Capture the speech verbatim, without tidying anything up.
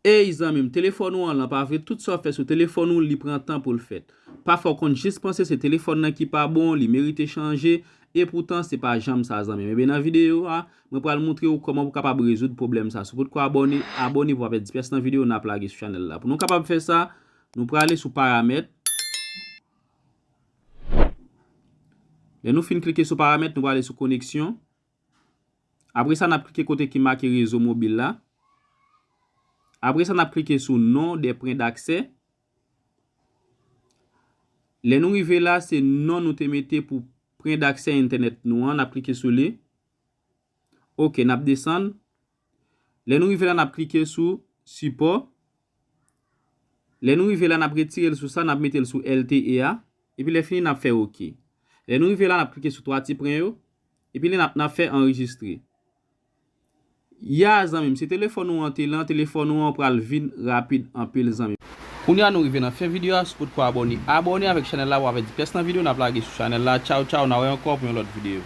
Ey zanmi m, telefòn ou an lan pa vre, tout sa w fè sou telefòn ou, li pran tan pou l fèt. Pafwa w konn jis panse se telefòn nan ki pa bon, li merite chanje, epoutan se pa janm sa zanmi m. Ebyen nan videyo a, mwen pral moutre w kòman pou w kapab rezoud pwoblèm sa. Si w potko abòne, abòne pou w pa pèdi pyès nan videyo n ap lage sou chanèl la. Pou nou kapab fè sa, nou prale sou paramèt. Lè nou fin klike sou paramèt, nou prale sou koneksyon. Apre sa, n ap klike kote ki make rezo mobil la. Apre sa, n ap klike sou non dè pwen daksè. Lè nou rive la, se non nou te mete pou pwen daksè entènèt nou an. N ap klike sou li. Oke, n ap desann. Lè nou rive la, n ap klike sou sipò. Lè nou rive la, n ap retire l sou sa, n ap mete l sou L T E a. Epi lè fini, n ap fè oke. Lè nou rive la, n ap klike sou twa ti pwen yo. Epi lè n ap, n ap fè anrejistre. Ya zanmi m, se telefòn ou an te lan, telefòn ou an pral vin rapid anpil zanmi m. Kounye a nou rive nan fen videyo a, si w potko abòne, abòne avèk chanèl la pou w pa pèdi pyès nan videyo n ap lage sou chanèl la. Tchaw tchaw, n a wè ankò pou yon lòt videyo.